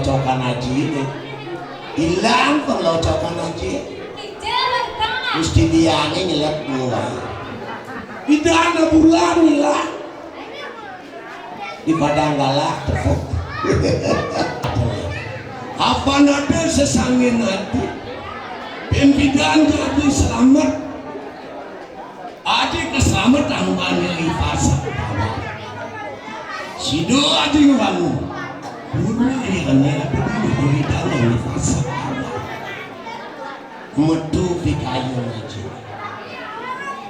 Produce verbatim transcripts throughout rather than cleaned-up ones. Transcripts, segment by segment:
Cokan aji ini. Ilang pang lo cokan aji. Mesti diange nyelek mulai. Idana bulan ilang. Di Padang Galak tepuk. Apa nade sesangin ati? Pimpidan jadi selamat. Adi keselamatan mane ipasa. Sido adi ngurang. Guru iyane adi guru dalam ipasa. Metu pikayu ngaji.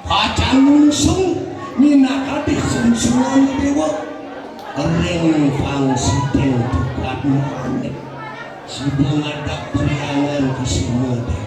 Pacan mungsung minakadi sungsungan dewa. Ring pang siting tukat manik. Sido ngadak priangan ke semua dewa.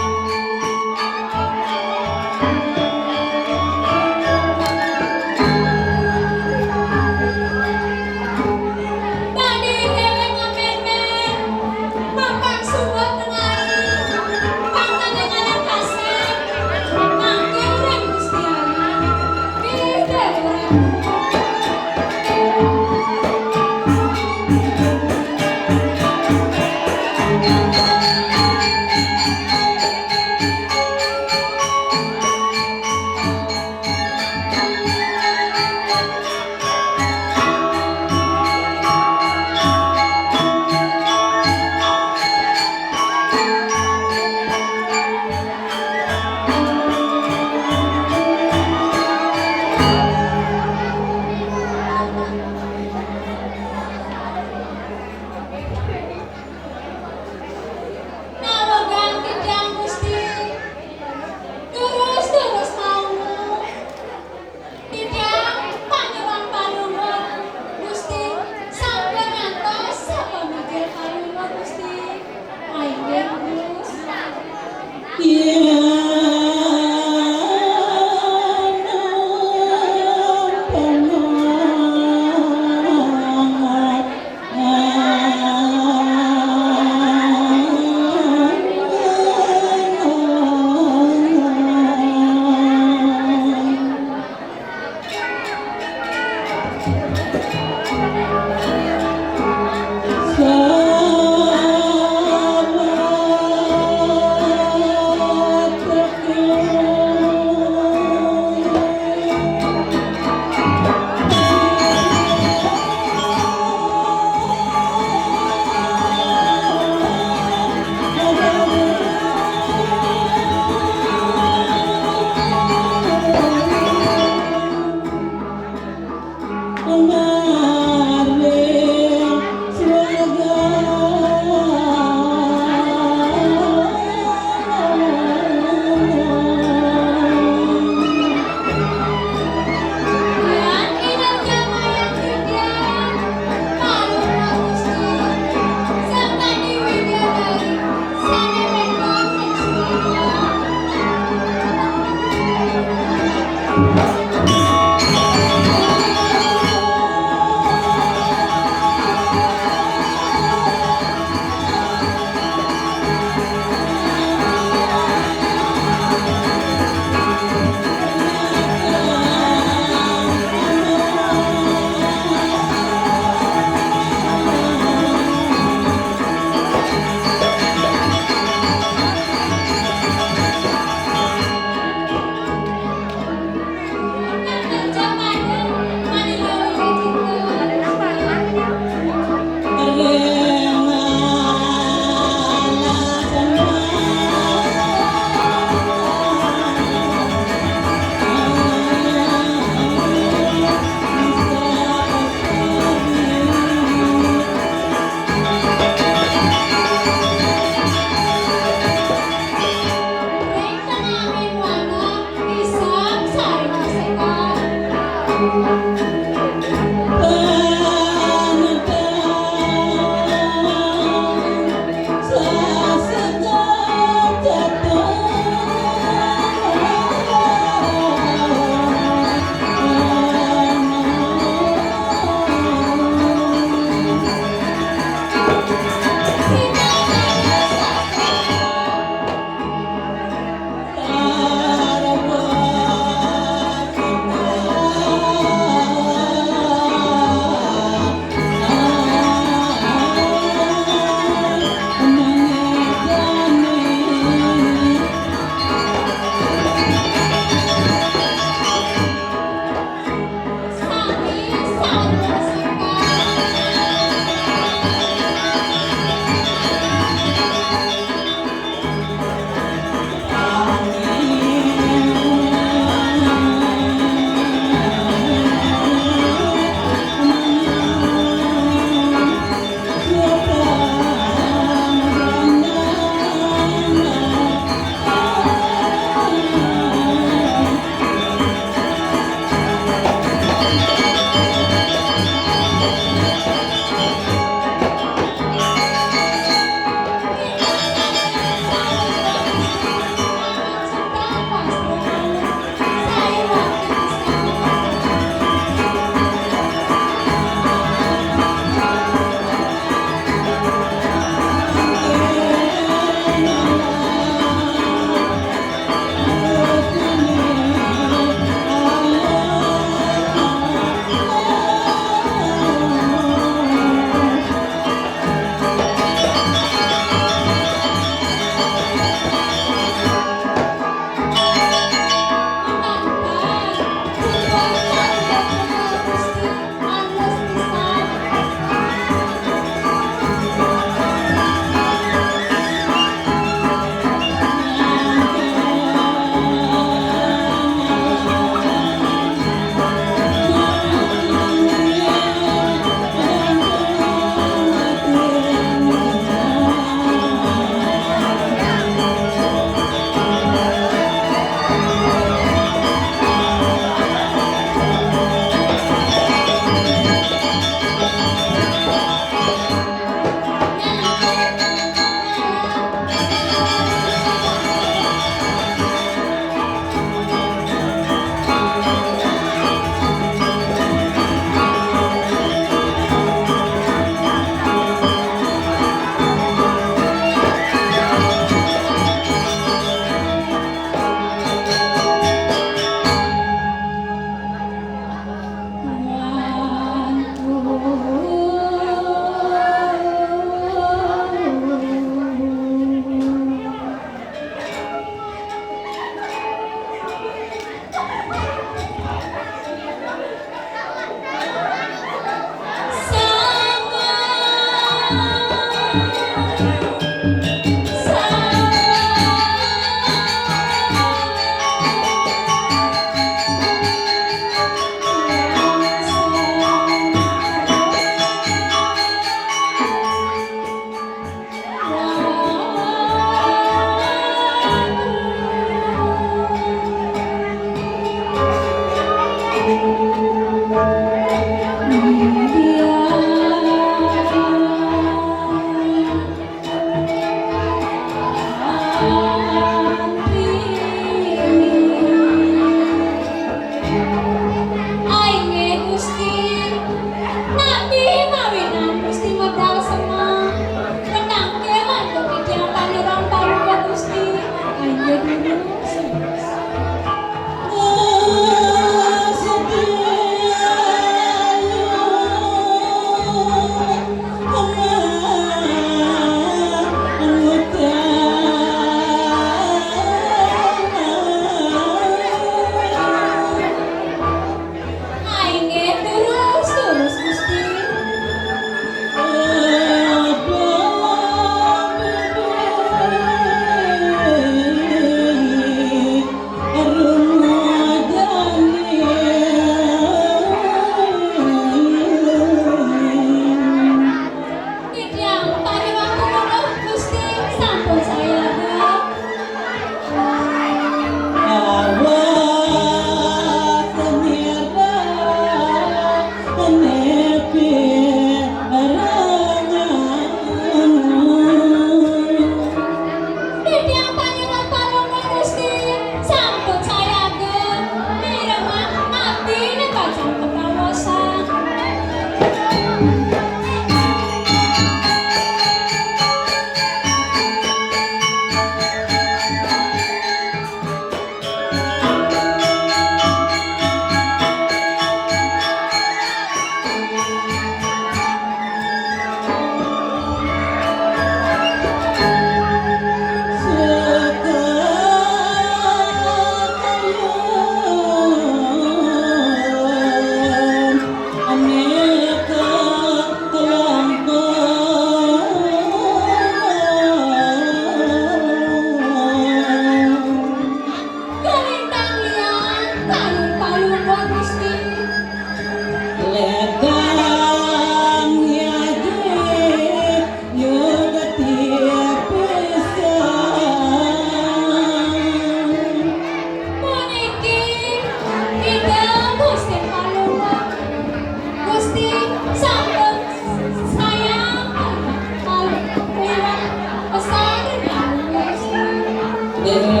Puniki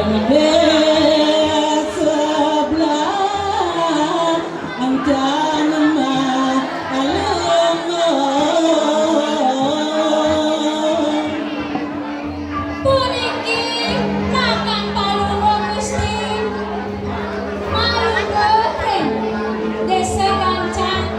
rakan palungguh Gusti. Malungguh ring Désa Gancang.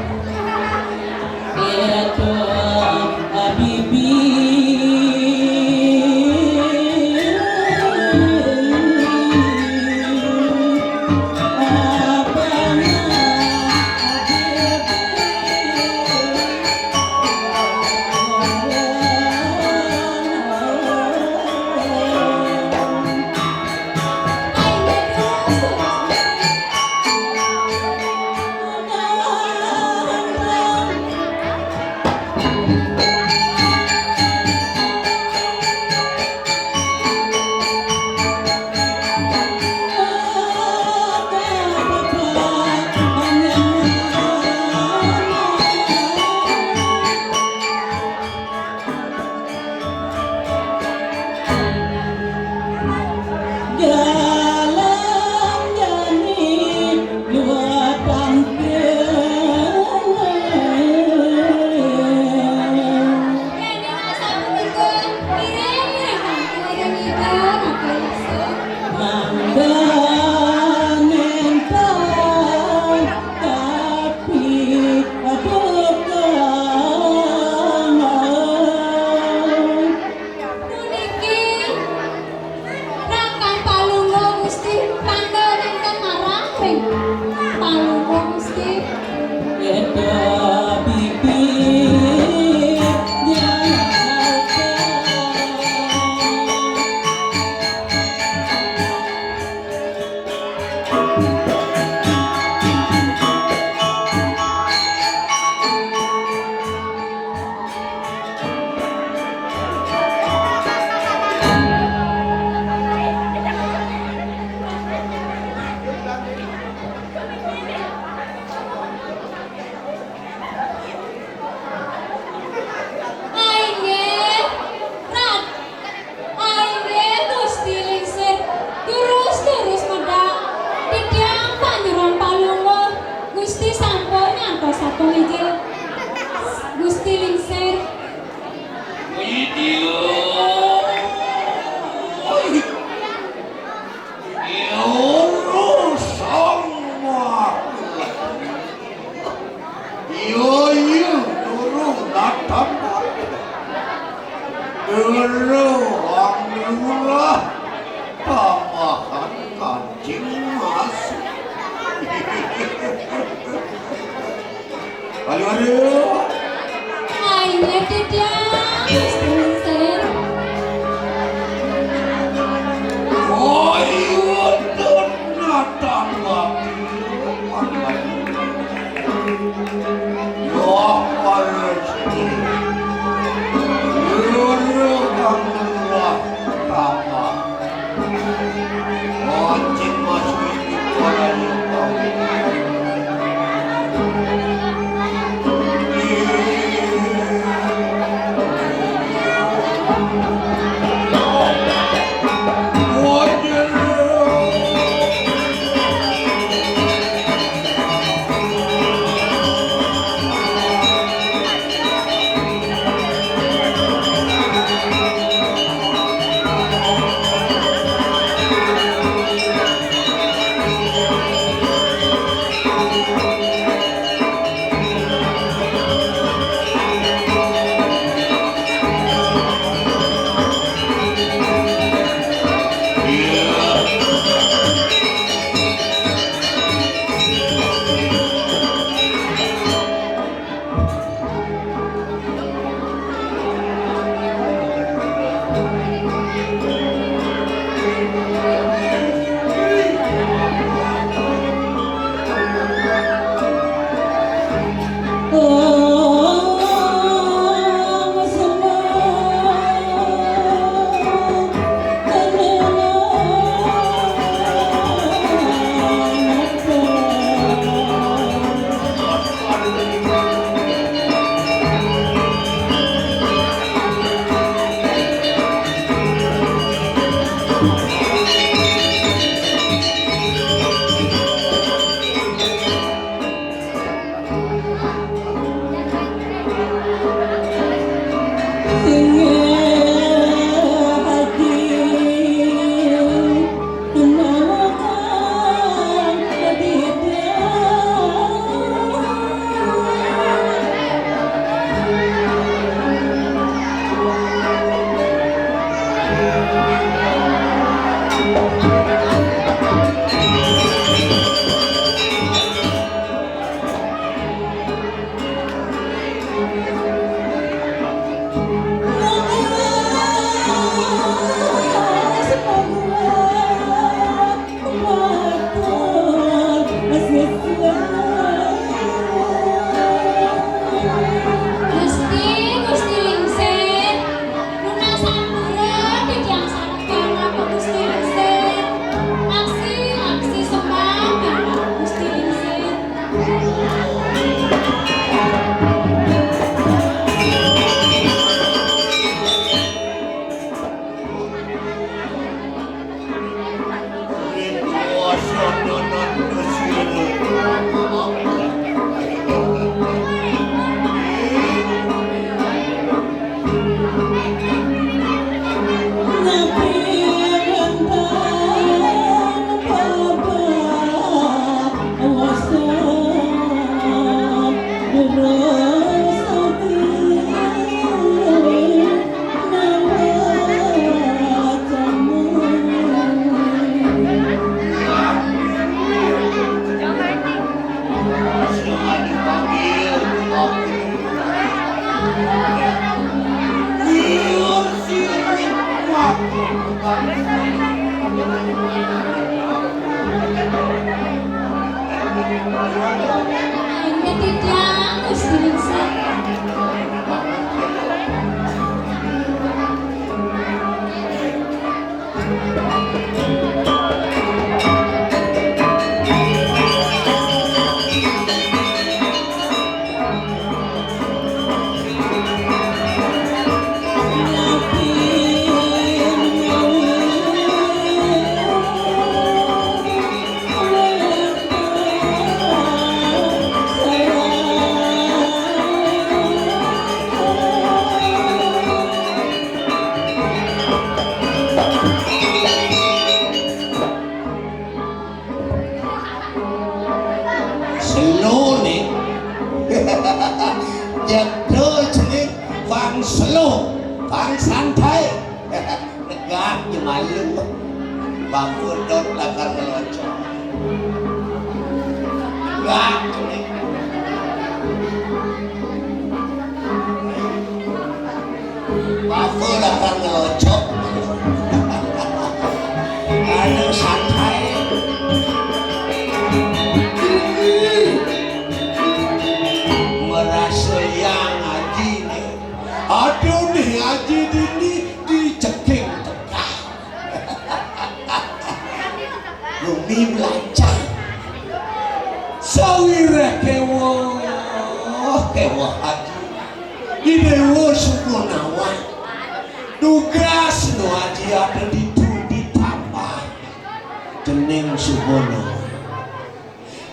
Puniki rakan palungguh Gusti, Gusti Lingsir, nunas ampura, titiang sareng kanggo Gusti Lingsir. Aksi, aksi sembah kanggo Gusti Lingsir. Selo né. Jadul jeneng Bang Selo, Bang Santai. Negak ya malu. Bang Pudot lakar ngelocok. Negak jeneng. Bapa lakar ngelocok. Anu santai. Merasa yang aji né. Aduh nih, aji dini diceking tegah. Gumi belajar. Sawiréh kéwéh, kéwéh aji. Idéwa Subonawan. Dugas nu aji ada di, ditambah jeneng Subonawan.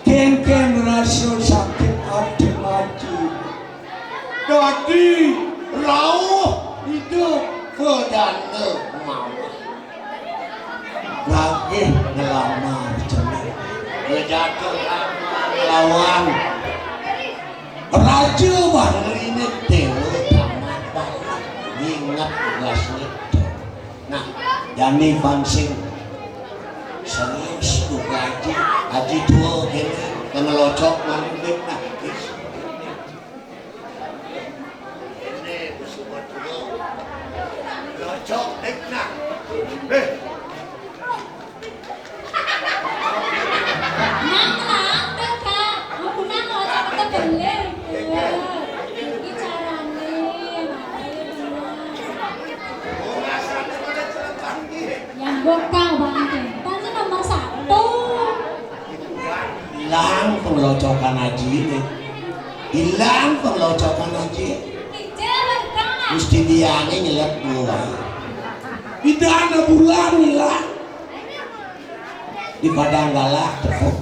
Kénkén rasa sakit ati aji. Dadi rauh idup bedana mawon. Lagih nglamar jeneng. Ngejatuh nglawan Raja Bangli né déwa tamat balik. Nginget tugas ngedol. Nah, jani pang sing serius tuh aji, aji tua kéné, kena locok maling, nah. Ini semua tua. Locok, dik, nah. Eh. Nang lambe, Kak. Aku nang locok kebeler. Iki carané, makanya tenang. Yang bokal banget. Kan sih nomor satu. Ilang pengelocokan aji ini. Ilang pengelocokan aji. Mesti diane nyelep gua. Di dana bulan ilang. Di Padang Galak tepuk.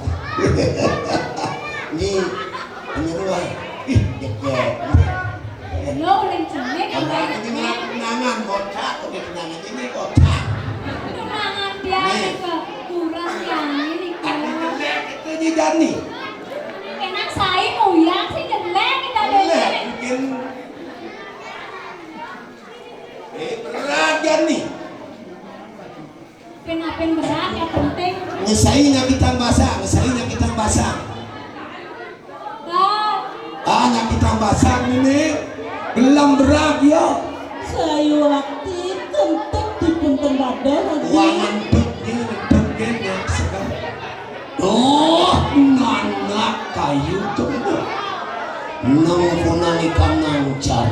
Ini penyeruan. Ih, jeblok. Lo uling jenik apa? Ini malah kenangan, kocak, udah kenangan ini, kocak. Kenangan dia nih, Kak. Kurang yang ini, Kak. Aku jelek itu di Dani. Enak saya, uyang sih jelek kita. Jelek, bikin. Eh, berat, Dani. Pin-apin berat, yang penting. Ngesai nyakitang basang, ngesai nyakitang basang. Bang. Ah, nyakitang basang ini gelem berat ya. Saya waktu kentuk di punten badan lagi. Wah, ngentuk ni, ngentuk ni, ngentuk. Oh, nanak kayu tuh. Nang punang ikan nancar.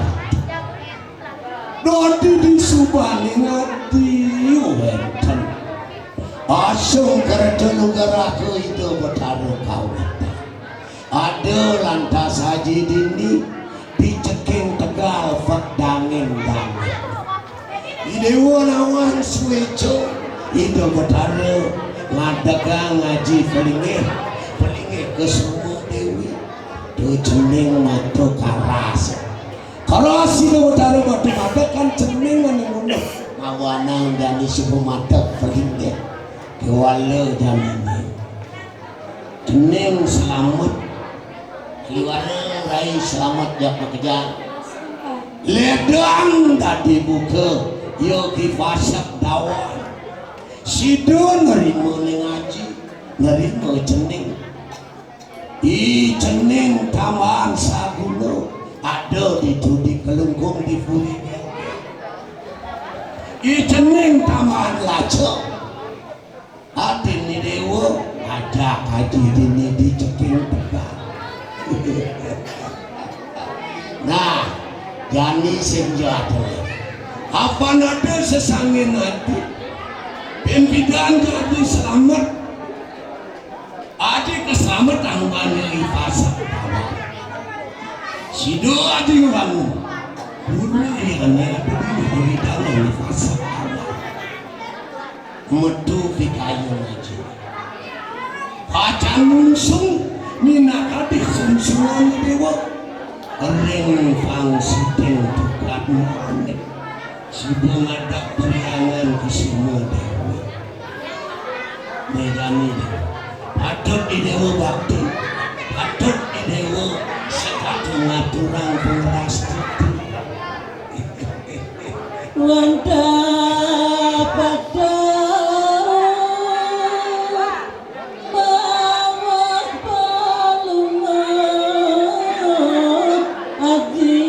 Dadi di subaning ati wénten. Asung kerta nugraha Ida Betara kawitan. Ada lantas aji dini di ceking tegal pek dangin-dangin. Ida Déwa nawang suéca Ida Betara ngadegang aji pelinggih, pelinggih Kesuma Déwi. Tu cening mata karas. Karas Ida Betara mata madeg kan cening ané ngono. Mawana dani suba madeg pelinggih. Kéwala janiné. Cening Slamet. Liwara Rai Slamet jak makejang. Ledang dadi buka, ya ki pasek dawan. Sida nerima ning aji, nerima cening. I cening tambahan saguna, ada ditu di Kelungkung di Puri. I cening tambahan laca. Adin ni déwa, ajak aji dini di ceking tegal. Nah, jani sing jatuh. Apan ada sesangin adi, pimpidan jadi selamat. Adi keselamatan banyak di pasar. Sida adi ngwangun. Guru yang ada di dalam pasar. Metu pikayun aji. Pacang mungsung minakadi sungsungan déwa. Ring pang siting tukad manik. Sida ngadeg priangan Kesuma Déwi. Medani déwa. Patut di déwa bakti. Patut di déwa sekata ngaturang pangrastiti. Wantah pada bawah palungan aji.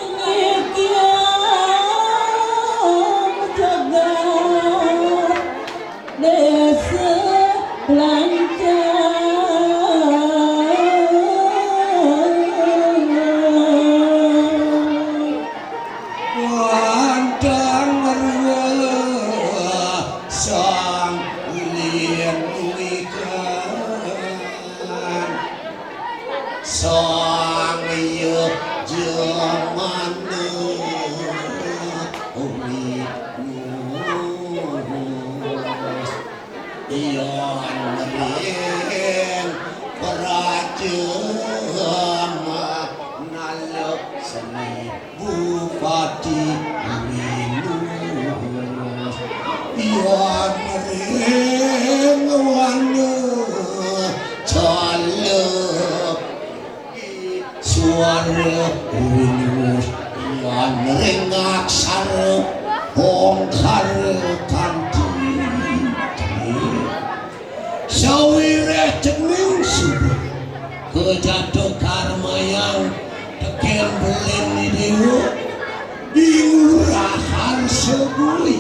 Ngikiang jagat Desa Lancar. Wantah ngeruh sang lin wikan. Sang iya jemana winus. Ion ring praja manala seni Bupati Winus. Ion ring wana cala suara Winus. Ion ring aksara ongkara kanti. Sawiréh cening suba kajata karmayang tekén belin ni déwa di Ngurah Harsa Bui.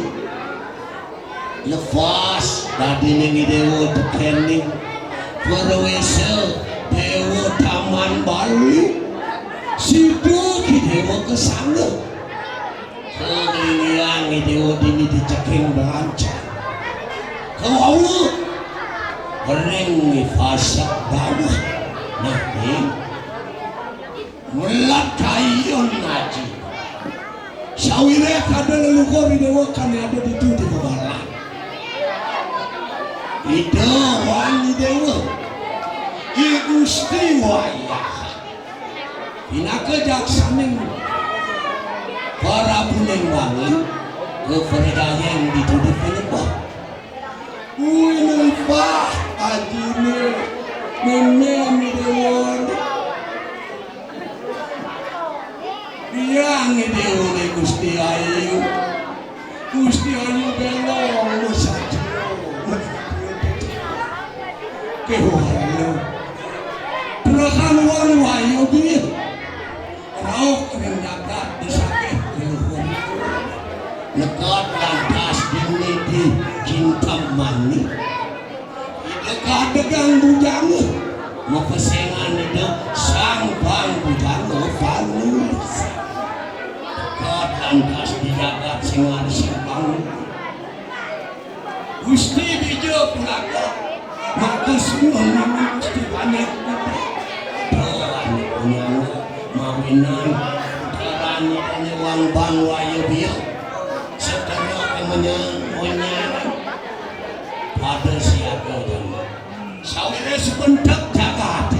Lepas dadiné ni déwa tekéning perwisa déwa Taman Bali, sida ki déwa kesanga. Kelingiang déwa dini di ceking belanca. Kawawa ring pasek dawah. Nah, ning melat kayun aji. Sawiréh kada leluhur i déwa kané ada ditu di bebalan. Ida wan i déwa. I Gusti Wayah. Pinaka jaksaning Prabuning Wangi kaprajayan ditu di pinebat. Kuwi nempah ajiné mémé Déwa. Yang déwéné Gusti Ayu. Gusti Ayu belong satya. Kéwala. Perakan wong wayu dia. Rauh ring jagat di sakeh leluhur. Neked lantas dini di Kintamani. Ida kadegang bujana. Mapesengan Ida Sang Bang Bujana Panulis. Neked lantas di jagat sing ada Sang Bang. Gusti Bija Pulaga, maka semua nama Gusti Banyak. Doan punyana mawinan, darani wang bang waya biya. Setengah kemenyan, monyan. Pada siaga jana. Sawire sebentek jagat.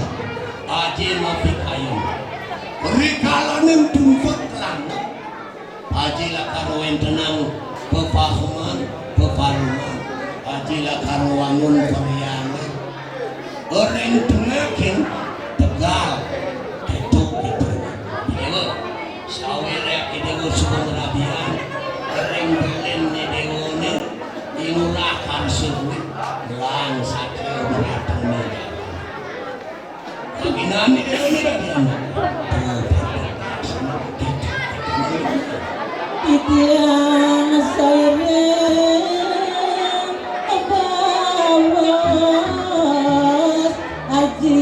Aji mapikayun. Rikalaning tumpek lanang. Aji lakar wentenang pepahuman, peparuman. Aji lakar wangun perhyangan. Ring tengahin tegal. Ketuk gitu. Dewa. Sawire Dewa suba ngrabian. Ring belin ni Dewane. Inurah karsa duit. Lang satya beratune. Titiang sairing bawas aji.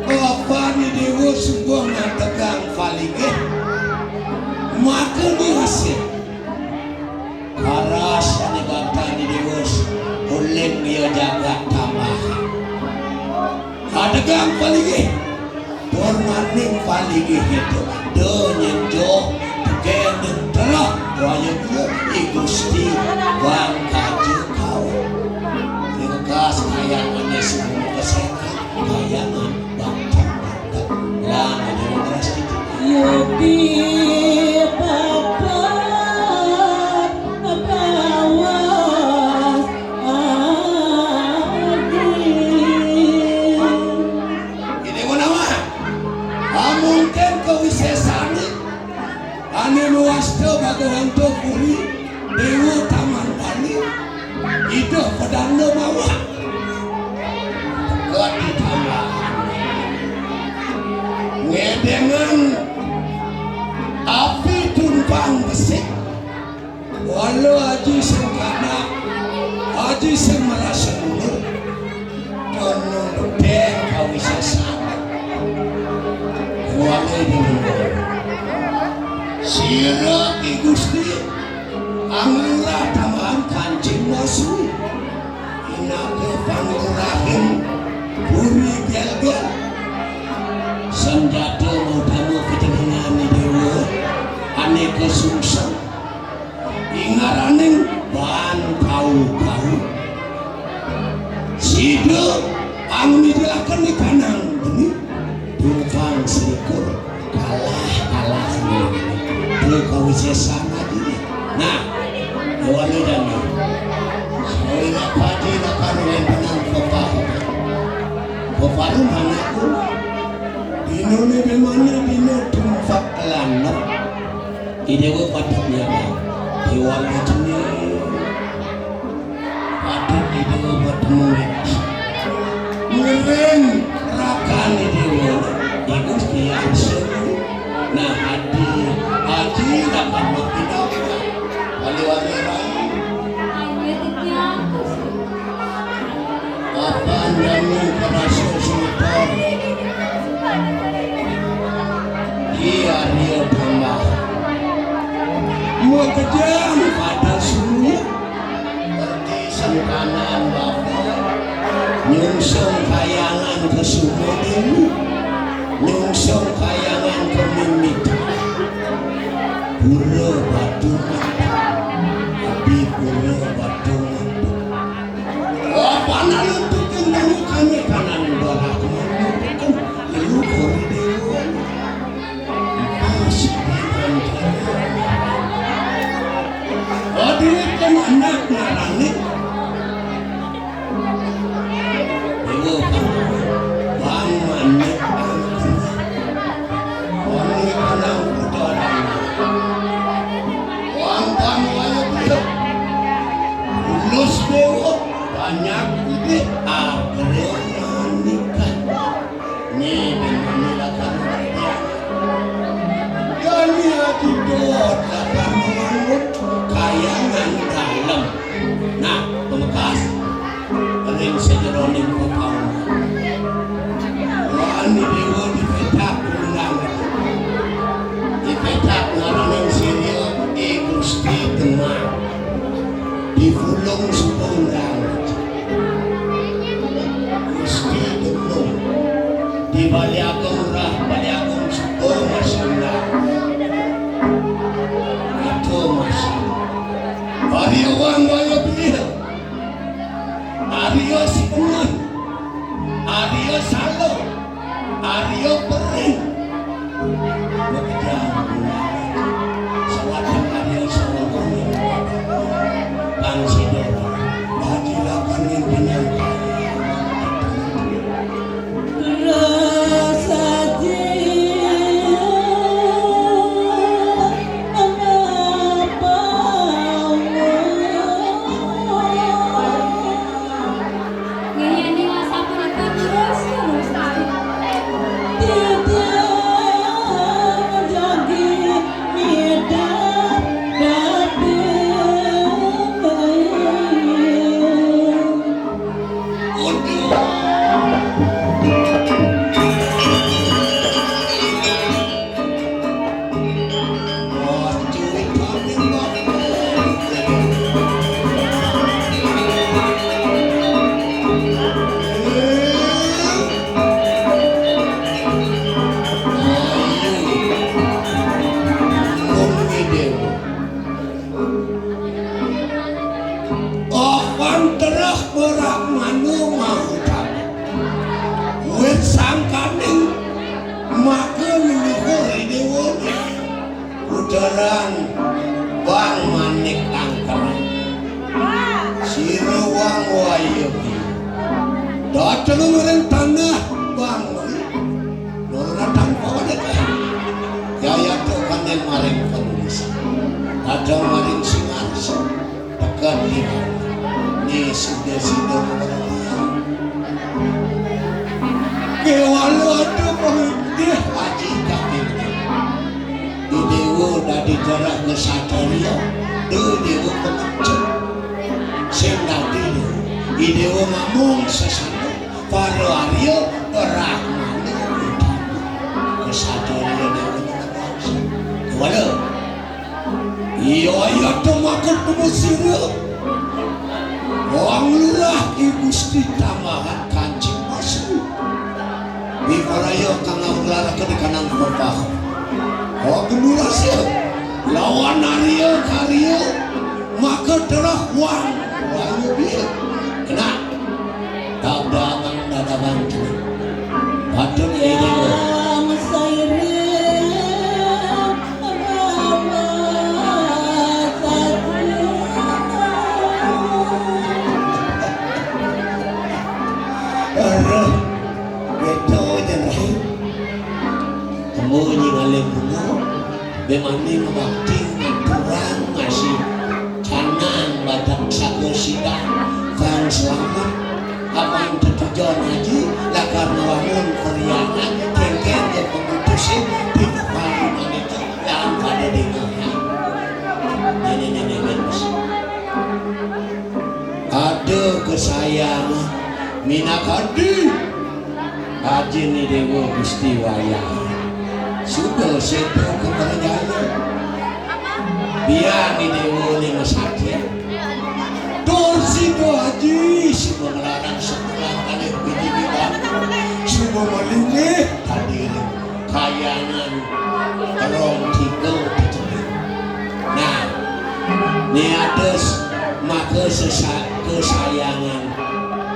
Bapané Déwa suba ngadegang paligih. Maka diasih. Karas ané baktané Déwa uling ya jagat tambah. Ngadegang paligih. Purnaning paligih itu. Da nyenjoh, tekén dan terah, wayah dia, I Gusti, bang kaja kau. Ringkas kayangané semua kesengan, kayangan bantang-bantang. Lah, ada yang ngeras gitu. Yudi bakat bawas adi. Ini mau nama? Amun kén kawisésané, ané mawasta Bagawanta Puri, Déwa Taman Bali, Ida Pedanda Mawar. Gati tambahan. Ngedéngan api tumpang besik. Wala aji sing kanak, aji sing marasa nulung, nulung bedeng kawisésan. Wala nulung. Sira I Gusti, anglurah tambahan kancing masui. Inaka panglurahin Puri Gelgel. Sanjata mautama kajenengan Déwa, ané kasungsang. Ingaraning baan kau-kau. Sida angmidalaken ikanang beni, tungkang selikur, kalah, kalah sendiri. Dua kawisésan aji. Nah, dua ni dana. Sawira pati lakar wentenang peparuman. Peparuman aku. Dina ni di mana dina tumpak lanep. Idéwa patut nyaga. Déwa Rajana. Patut Idéwa patemu. Ngiring rakan Idéwa. Ibu setia seru. Nah, hati, hati lah kamu tidak. Kalau ada orang. Ayo, Titian. Apa yang kerasa semeton? Iya, dia tambah. Mau kejam pada suruhnya. Berarti sengkanan bapa. Nyungsung kayangan ke sumur ini. Nyungsung kayangan ke mimit. Pura batu mata. Tapi pura batu mata. Wah, panah lu tukin kamu kami kanan barak. Lu kori dewa. Aduh, kan anak ngarani. Dewa kan. Bang manik angker. Bang manik anang putaran. Bang, bang, ayo, ayo. Lulus dewa. Banyak duit. Akhirnya manik kan. Ni, ni, ni, latar. Yani ati dot latar mangut kayangan dalem. Nah, pemekas ring sajeroning pekaun. Wani dewa dipetak ulang. Dipetak ngaraning sirya, eh, Gusti Demak. Dipulung suba ulang. Gusti Gendong. Di Bali Agung rah, Bali Agung suba masih ulang. Itu masih. Arya Wang Waya Bih. Arya Sikungan. Arya Salo. Arya Pering. Makejang. Sawatang Arya Salo. Bang Sidor. Bagi lakan yang kenyang. Rasa jiwa mengapa Nggih, yen ning sapunika terus, terus. Tidak jadi midang dadi. Apan terah berak manu mahutan. Wit sangkaning maka leluhur dewa. Udaran Bang Manik Angkeran. Sira Wang Wayebi. Dateng ring tanah Bang Manik. Nurunan tanpa wadek. Yayata kanen maring panulis. Dateng maring singarsa. Tekan di ni sida-sida ngerti. Kewala ada pengitih haji kaki. Di dewa dadi darah kesatria, di dewa pengecut. Sing dadi di dewa ngamung sesana, para arya, brahmana, utama. Kesatria dewa ngenekan. Kewala. Iya, iya, tumaken tumusira. Wong lurah I Gusti tambahan kancing masri. Wikaraya kang awraraka dikanang pepah. Oh, gendurasya. Lawan arya karya maka terah wang wayu biya. Kena. Dadamang, dadamang. Patut ini. Aduh, beto aja nih. Temu nyi ngalih bunga, be mani ngebakti ngaturang ngasih canang badak sago sidang kang selamat. Apan tetujon haji lakar ngwangun periangan kengkeng ya pemutusin di kepala Sayang minakadi Ajin Déwa Gusti Wayah. Suda séda kekerjaya. Biang Déwa ning masakya. Tur sida aji, sida nglarang sekolah kalih biji bidang. Sida malinggih tadi kayangan rong tiga tecebit. Nah, niatus maka sesa-, kesayangan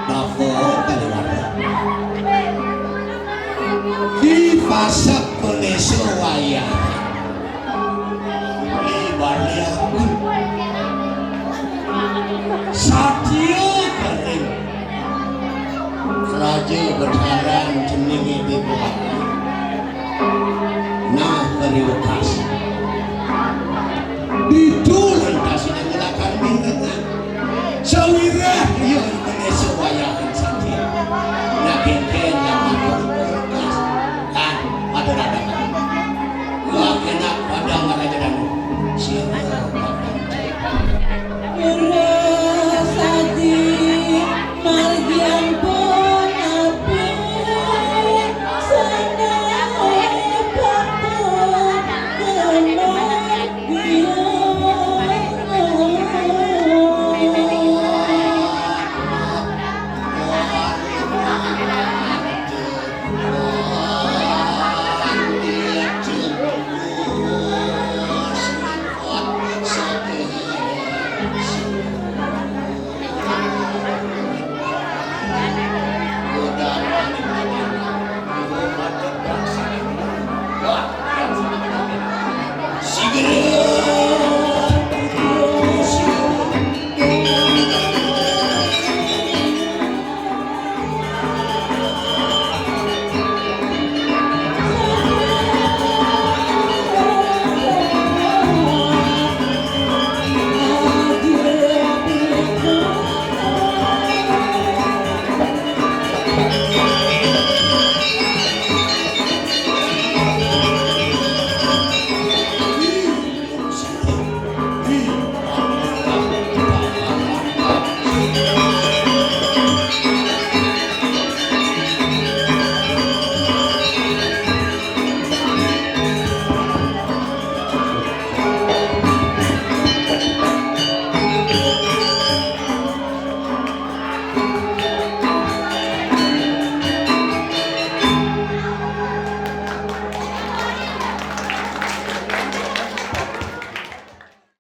Bapa kaliwat. Ki Pasek Panesa Wayah. Bali Bali aku. Satya Galing. Raja Betharan jenenge Déwa. Nah, kari wekas. Ditu